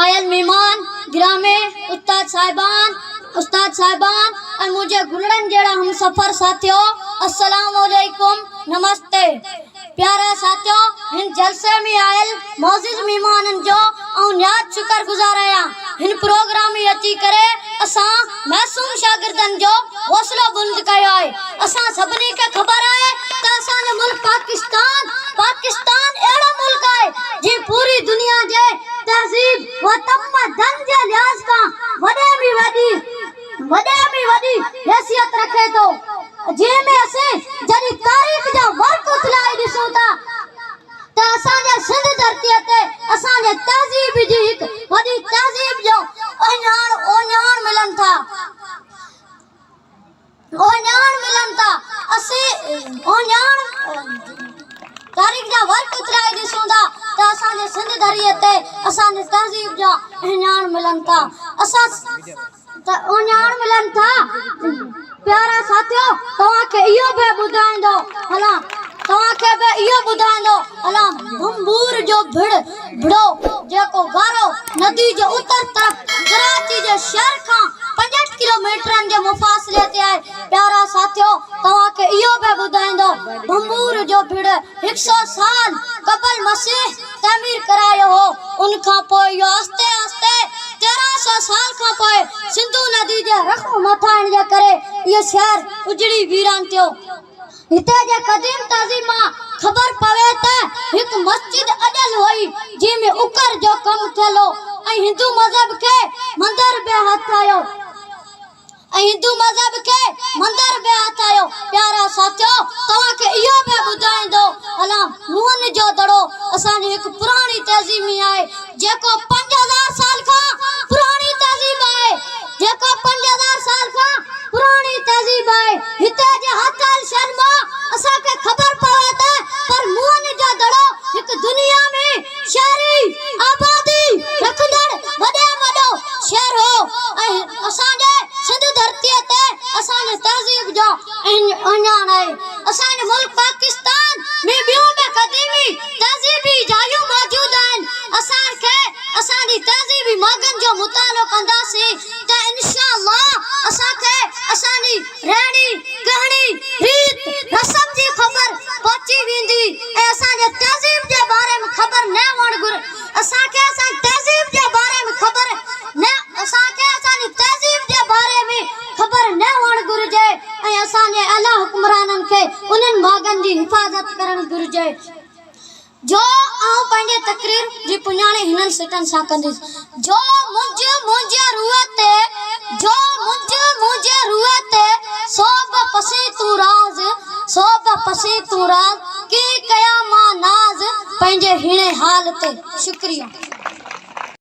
آيل مهمان گرامي، استاد صاحبان، استاد صاحبان ۽ منهنجي گلڙن جهڙا همسفر ساٿيو السلام عليڪم نمستي پيارا ساٿيو هن جلسي ۾ آيل معزز مهمانن جو آئون نهايت شڪر گذار آهيان هن پروگرام ۾ اچي ڪري اسان معصوم شاگردن جو حوصلو بلند ڪيو آهي اسان سڀني کي خبر آهي ته اسان جو ملڪ پاڪستان پاڪستان اهڙو ملڪ آهي جنهن پوري دنيا جي تهذيب و تمدن جي لحاظ کان وڏي ۾ وڏي وڏي ۾ وڏي حيثيت رکي ٿو جنهن ۾ اسين جڏهن تاريخ جا ورق اٿلائي ڏسون ٿا ته اسان جي سنڌ ڌرتيء تي اسان جي تهذيب جي هڪ وڏي تهذيب جو اهڃاڻ اهڃاڻ ملن ٿا. اهڃاڻ ملن ٿا. اسين اهڃاڻ تاريخ جا ورق اٿلائي ڏسون ٿا ته اسان جي سنڌ ڌريء تي اسان جي تهذيب جا اهڃاڻ ملن ٿا. اسان ته اهڃاڻ ملن ٿا. پيارا ساٿيو! توهان کي اهو به ٻڌائيندو هلان توهان کي به اهو ٻڌائيندو هلان ڀنڀور جو ڀڙ ڀڙو جيڪو گارو ندي جي اتر طرف ڪراچي جي شهر کان 65 ڪلوميٽرن جي مفاصلي تي آهي. پيارا ساٿيو! توهان کي اهو به ٻڌائيندو ڀنڀور جو ڀڙ هڪ سئو سال قبل مسيح تعمير ڪرايو هو، ان کان پوء اهو آهستي آهستي 13 سئو سال کان پوء سنڌو ندي جي رخ مٿاهڻ جي ڪري اهو شهر اجڙي ويران ٿيو. هتي جي قديم تهذيب مان خبر پوي ته هڪ مسجد اڏيل هئي، جنهن ۾ اڪر جو ڪم ٿيل هو ۽ هندو مذهب کي مندر به هٿ آيو. ۽ هندو مذهب کي مندر به هٿ آيو. پيارا ساٿيو! توهان کي اهو به ٻڌائيندو هلان موهن جو دڙو اسان جي هڪ پراڻي تهذيبي آهي جيڪو 5000 سال کان پراڻي تهذيب آهي جيڪو 5000 سال کان پراڻي تهذيب آهي هتي جي هٿ آيل شين مان اسان کي خبر پوي ته پر موهن جو دڙو هڪ دنيا ۾ شهري آبادي رکندڙ وڏي ۾ وڏو شهر هو ۽ اسان جي سنڌ ڌرتيء تي اسان جي تهذيب جو اهڃاڻ آهي. اسان جي ملڪ پاڪستان ۾ ٻيون به قديمي تهذيبي جايون موجود آهن. اسان کي اسان جي تهذيبي ماڳن جو مطالعو ڪنداسين ته انشاء الله اسان کي اسان جي رهڻي ڪهڻي، ريت رسم جي خبر پهچي ويندي ۽ اسان جي تهذيب جي باري ۾ خبر نه هئڻ گهر اسان کي اسان جي تهذيب جي باري ۾ خبر نه اسان کي اسان جي تهذيب جي باري ۾ خبر نه هئڻ گهرجي ۽ اسان جي اعليٰ حڪمرانن کي انهن ماڳن جي حفاظت ڪرڻ گهرجي. جو آئون پنهنجي تقرير جي پڃاڻي هنن سٽن سان ڪنديس، جو منجهه منهنجي روح تي، جو منجهه منهنجي روح تي، سو به پسين تون راز، سو به پسين تون راز، ڪي ڪيان مان ناز، پنهنجي هيڻي حال تي. شڪريه.